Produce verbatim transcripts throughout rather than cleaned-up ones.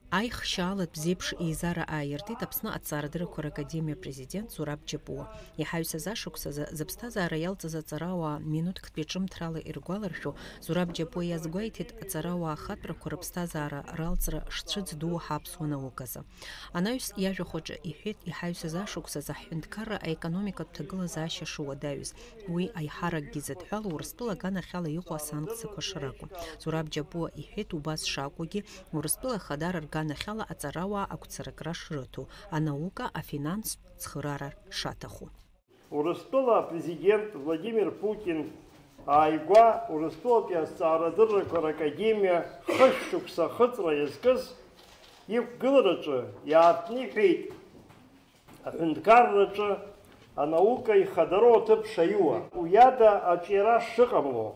Аихшьаалатә зеиԥш еизара ааиртит Аԥсны аҭҵаарадыррақәа ракадемиа апрезидент Зураб Џьапуа. Иҳаҩсыз ашықәсазы зыԥсҭазаара иалҵыз аҵарауаа минуҭктәи ҿымҭрала иргәаларшәо, Зураб Џьапуа иазгәеиҭеит аҵарауаа ахатәрақәа рыԥсҭазаара ралҵра шцәыӡ ду ҳаԥсуа науказы. Анаҩс иажәахәаҿы иҳәеит, иҳаҩсыз ашықәсазы ҳҳәынҭқарра аекономикатә ҭагылазаашьа шуадаҩыз, уи аиҳаракгьы зыдҳәалоу Урыстәыла аганахьала иҟоу асанкциақәа шракәу. Зураб Џьапуа иҳәеит, убас шакәугьы, Урыстәыла Ахадара рганахьала аҵарауаа агәцаракра шрыҭо, анаука, афинанстә цхыраара шаҭаху. Урыстәыла апрезидент Владимир Путин ааигәа Урыстәылатәи азҵаарадыррақәа ракадемиа хышә шықәса ахыҵра иазкыз иқәгылараҿы иаартны иҳәеит, аҳәынҭқарраҿы анаука ихадароу аҭыԥ шаиуа, уи ада аҿиара шыҟамло.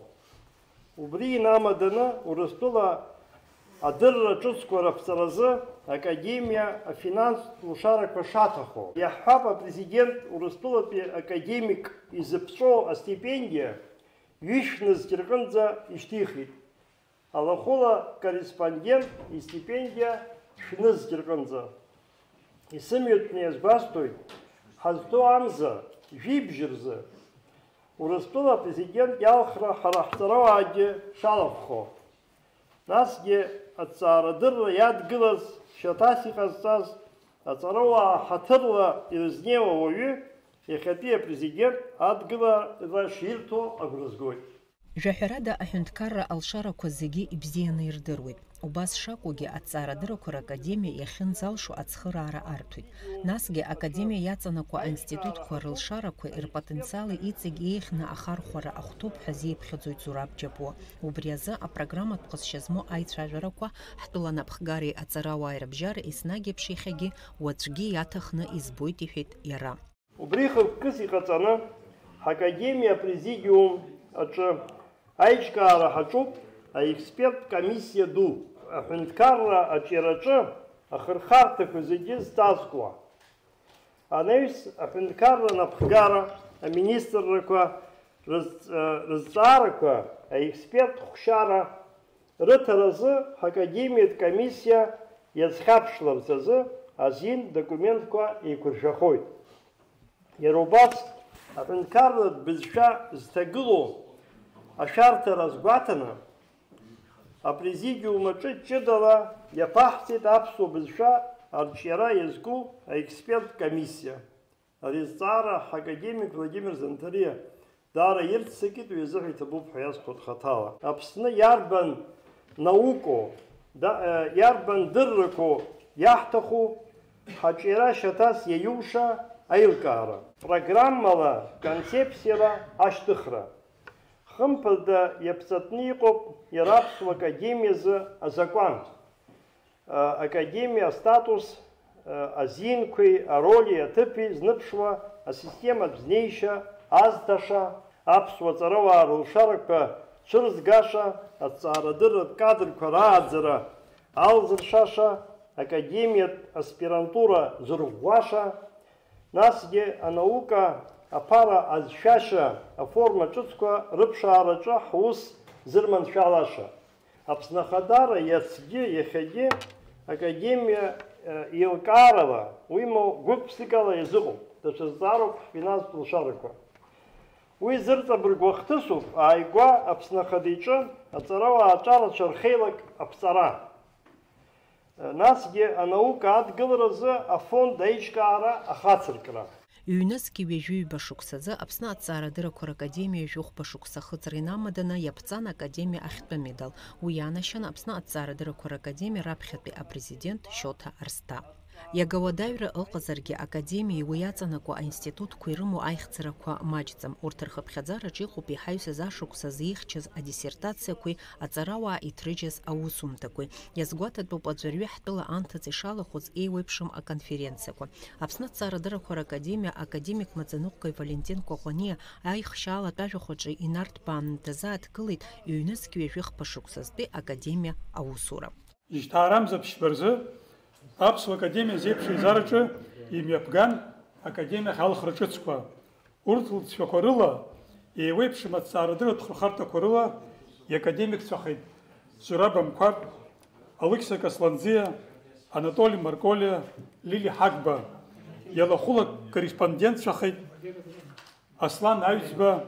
Убри инамаданы Урыстәыла адырра ҿыцқәа раԥҵаразы академиа афинанстә лшарақәа шаҭахо. Иаҳҳәап, апрезидент Урыстәылатәи академик изыԥҵәоу астипендиа ҩышәнызқь рҟынӡа ишьҭихит. Алахәыла корреспондент истипендиа шәнызқь рҟынӡа. Исымҩатәны иазгәасҭоит, ҳазҭоу амза, жәибжь рзы, Урыстәыла апрезидент иалхра ҳара ҳҵарауаагьы шалахәхо. Насгьы аҭҵаарадырра иадгылаз, шьаҭас иҟазҵаз, аҵарауаа ҳаҭырла ирызнеиуа ауаҩы иахьатәи апрезидент адгылара ширҭо агәра згоит. Жәаҳәарада, аҳәынҭқарра алшарақәа зегьы ибзианы ирдыруеит. Убас шакәугьы, аҭҵаарадыррақәа ракадемиа иахьынӡалшо ацхыраара арҭоит. Насгьы академиа иаҵанакуа аинститутқәа рылшарақәа ирпотенциали иҵегь еиӷьны ахархәара ахәҭоуп ҳәа зиԥхьаӡоит Зураб Џьапуа. Убри азы апрограмматә ҟазшьа змоу аицәажәарақәа ҳтәыла напхгареи аҵарауааи рыбжьара еснагь еиԥш иахьагьы уаҵәгьы иаҭахны избоит, иҳәеит иара. Убри хықәкыс иҟаҵаны, ҳакадемиа апрезидиум аҿы аиҿкаара ҳаҿуп аексперттә комиссиа ду, аҳәынҭқарра аҿиараҿы ахырхарҭақәа зегьы зҵазкуа. Анаҩс аҳәынҭқарра напхгара, аминистррақәа рызҵ-, рызҵаарақәа аексперттә хәшьара рыҭаразы ҳакадемиатә комиссиа иазхьаԥшларц азы азин документқәа еиқәыршәахоит. Иара убас, аҳәынҭқарратә бызшәа зҭагылоу ашәарҭара азгәаҭаны, апрезидиум аҿы ҷыдала иаԥаҳҵеит аԥсуа бызшәа арҿиара иазку аексперттә комиссиа. Ари азҵаара ҳакадемик Владимир Занҭариа даара ирццакит, уи азыҳәа иҭабуп ҳәа иазҳәоит хаҭала. Аԥсны иарбан наукоу, да-, э, иарбан дыррақәоу иаҳҭаху ҳаҿиара шьаҭас иаиуша аилкаара, программала, концепциала ашьҭыхра. Хымԥада иаԥҵатәны иҟоуп иара аԥсуа академиазы азакәан. Академиа астатус, азинқәеи ароли аҭыԥи зныԥшуа асистематә знеишьа азҭаша, аԥсуа ҵарауаа рылшарақәа цәырзгаша, аҭҵаарадырратә кадрқәа рааӡара алзыршаша, академиатә аспирантура зырӷәӷәаша, насгьы анаука аԥара азшәашьа аформа ҿыцқәа рыԥшаараҿы ҳус зырманшәалаша. Аԥсны Ахадара иацгьы, иахьагьы академиа, э, еилкаарала, уимоу гәык-ԥсыкала иазыҟоуп, даҽа зҵаароуп ҳфинанстә лшарақәа. Уи зырҵабыргуа хҭысуп ааигәа Аԥсны Ахада иҿы аҵарауаа аҿарацәа рхеилак аԥҵара. Э, насгьы анаука адгыларазы афонд аиҿкаара ахацыркра. Ҩнызқь ҩажәи ҩба шықәсазы Аԥсны аҭҵаарадыррақәа ракадемиа жәохәба шықәса ахыҵра инамаданы иаԥҵан академиа ахьтәы медал. Уи ианашьан Аԥсны аҭҵаарадыррақәа ракадемиа раԥхьатәи апрезидент Шьоҭа Арсҭаа. Иага уадаҩра ыҟазаргьы, академиеи уи иаҵанакуа аинститутқәа ирымоу аихьӡарақәа маҷӡам. Урҭ рхыԥхьаӡараҿы иҟоуп иҳаҩсыз ашықәсазы ихьчаз адиссертациақәеи аҵарауаа иҭрыжьыз аусумҭақәеи. Иазгәаҭатәуп аӡәырҩы ҳтәыла анҭыҵ ишалахәыз еиуеиԥшым аконференциақәа. Аԥсны аҭҵаарадыррақәа ракадемиа академик Маӡаныҟәгаҩ Валентин Кәаӷәаниа аихшьаалатә ажәахә аҿы инарҭбааны дазааҭгылеит ҩнызқь ҩажәи хԥа шықәсазтәи академиа аусура. Жьҭаарамза ԥшьба рзы Аԥсуа академиа зеиԥш еизараҿы имҩаԥган академиахь алхра ҿыцқәа. Урҭ лҵшәақәа рыла, еиуеиԥшым аҭҵаарадырратә хырхарҭақәа рыла иакадемикцәахеит Зураб Амқәаб, Алықьса Касланӡиа, Анатоли Марколиа, Лили Ҳагба, иалахәыла корреспондентцәахеит Аслан Аҩӡба,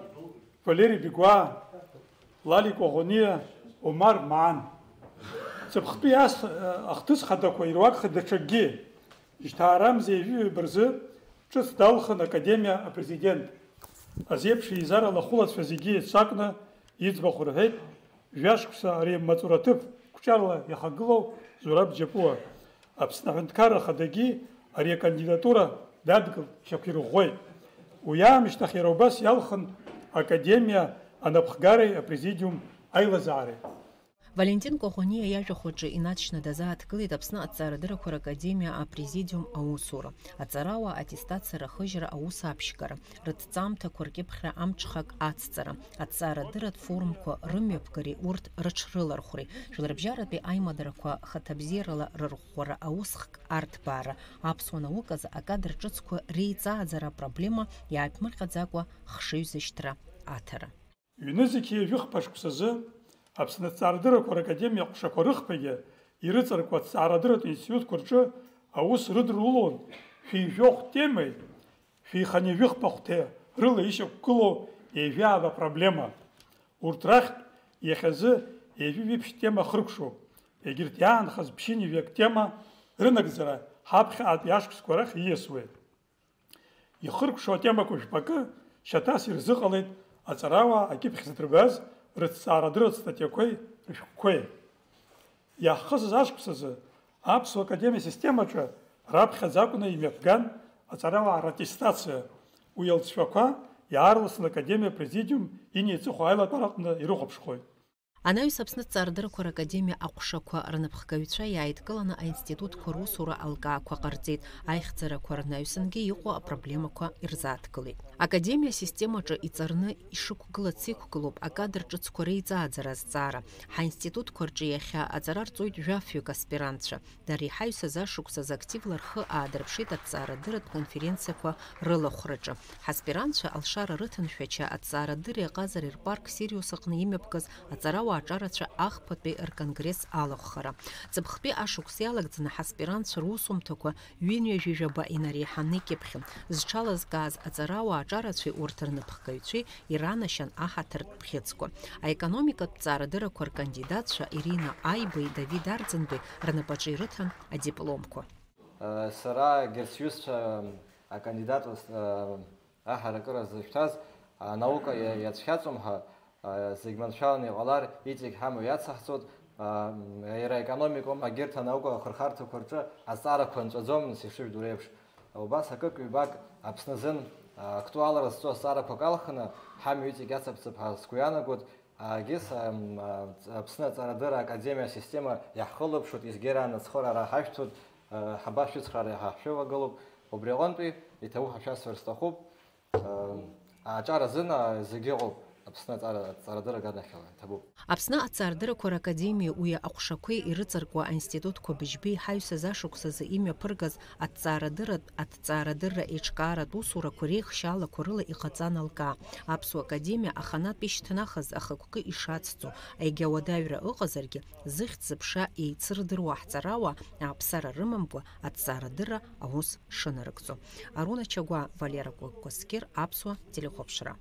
Валери Бигәаа, Лали Коӷониа, Омар Маан. Ҵыԥхтәи ас-, ахҭыс хадақәа ируакхеит даҽакгьы. Жьҭаарамза ҩажәи ҩба рзы ҿыц далхын Академиа апрезидент. Азеиԥш еизара лахәылацәа зегьы еицакны иӡбахә рҳәеит, Жәашықәса ари амаҵураҭыԥ қәҿиарала иахагылоу Зураб Џьапуа, Аԥсны Аҳәынҭқарра Ахадагьы ари акандидатура дадгылт, ишьақәирӷәӷәеит. Уи аамышьҭахь иара убас иалхын Академиа анапхгареи апрезидиум аилазаареи. Валентин Коӷониа иажәахә аҿы инаҵшьны дазааҭгылеит Аԥсны Аҭҵаарадыррақәа Ракадемиа апрезидиум аусура, аҵарауаа аттестациа рахыжьра аус аԥшьгара, рыҭҵаамҭақәа ркьыԥхьра амҽхак ацҵара, аҭҵаарадырратә форумқәа рымҩаԥгареи урҭ рыҽрылархәреи, жәларбжьаратәи аимадарақәа хаҭабзиарала рырӷәӷәара аусхк арҭбаара, аԥсуа науказ акадр ҿыцқәа реиҵааӡара апроблема иааиԥмырҟьаӡакәа хшыҩзышьҭра аҭара. Ҩнызқьи жәыхԥа шықәсазы Аԥсны Аҭҵаарадыррақәа Ракадемиа аҟәшақәа рыхԥагьы ирыҵаркуа аҭҵаарадырратә институтқәа рҿы аус рыдрулон шәи жәохә темеи, шәеиханижәыхԥа хәҭеи рыла ишьақәгылоу ҩажәи ааба проблема. Урҭ рахьтә иахьазы ҩажәи жәиԥшь тема хыркәшоуп. Егьырҭ иаанхаз ԥшьынҩажәак тема рынагӡара ҳаԥхьаҟатәи ашықәсқәа рахь ииасуеит. Ихыркәшо атемақәа жәпакы шьаҭас ирзыҟалеит аҵарауаа акьыԥхь зыҭырбаз рыҭҵаарадырратә статиақәеи рышәҟәқәеи. Иаҳхысыз ашықәсазы Аԥсуа академиа асистемаҿы раԥхьаӡа акәны имҩаԥган аҵарауаа раттестациа. Уи алҵшәақәа иаарласны академиа апрезидиум инеиҵыху аилатәараҟны ирыхәаԥшхоит. Анаҩс Аԥсны Аҭҵаарадыррақәа Ракадемиа аҟәшақәа рнапхгаҩцәа иааидкыланы аинститутқәа русура алкаақәа ҟарҵеит, аихьӡарақәа рнаҩсангьы иҟоу апроблемақәа ирзааҭгылеит. Академиа асистемаҿы иҵарны ишықәгылац иқәгылоуп акадр ҿыцқәа реиҵааӡара азҵаара. Ҳаинститутқәа рҿы иахьа аҵара рҵоит жәафҩык аспирантцәа. Дара иҳаҩсыз ашықәсазы активла рхы аадырԥшит аҭҵаарадырратә конференциақәа рылахәраҿы. Ҳаспирантцәа алшара рыҭан Шәача аҭҵаарадырреи аҟазареи рпарк Сириус аҟны имҩаԥгаз аҵарауаа аҿарацәа ахԥатәи рконгресс алахәхара. Ҵыԥхтәи ашықәс иалагӡаны ҳаспирантцәа русумҭақәа ҩынҩажәи жәаба инареиҳаны икьыԥхьын. Зҽалазкааз аҵарауаа аҿарацәеи урҭ рнапхгаҩцәеи иранашьан аҳаҭыртә бӷьыцқәа. Аекономикатә ҭҵаарадыррақәа ркандидатцәа Ирина Аибеи Давид Арӡынбеи рнапаҿы ирыҭан адипломқәа. Сара егьырҭ сҩызцәа акандидатура аҳаракыра зышәҭаз, анаука иа-, иацәхьаҵуам ҳәа, зегь маншәаланы иҟалар, иҵегь ҳамҩа иацаҳҵоит, иара аекономикоума, егьырҭ анаука ахырхарҭақәа рҿы азҵаарақәа нҵәаӡом, нас ишыжәдыруа еиԥш. Убас акык-ҩбак Аԥсны азын актуалра зҵоу азҵаарақәак алхны, ҳамҩа иҵегь иацаԥҵап ҳәа сгәы иаанагоит. Егьыс, ам, а, Аԥсны аҵарадырра академиа асистема иаҳхылаԥшуеит, изгьы раан ацхыраара ҳашәҭоит, а, ҳабашәыцхраара ҳа ҳшәывагылоуп. Убри аҟынтәи иҭабуп ҳәа шәасҳәар сҭахуп. Ам, аҿар азын, а, зегьы ыҟоуп, Аԥсны аҵара, аҵарадырра аганахьала иҭабуп. Аԥсны аҵарадыррақәа ракадемиа уи аҟәшақәеи ирыҵаркуа аинститутқәа быжьбеи иҳаҩсыз ашықәсазы имҩаԥыргаз аҭҵаарадырратә, аҭҵаарадырра еиҿкааратә усурақәа реихшьаалақәа рыла иҟаҵан алкаа. Аԥсуа академиа аханатә ишьҭнахыз ахықәкы ишацҵо, егьа уадаҩра ыҟазаргьы, зыхьӡ-зыԥша еицырдыруа аҳҵарауаа ааԥсара рымамкәа аҭҵаарадырра аус шынарыгӡо. Аруна Чагәаа, Валера Кәакәасқьыр, Аԥсуа телехәаԥшра.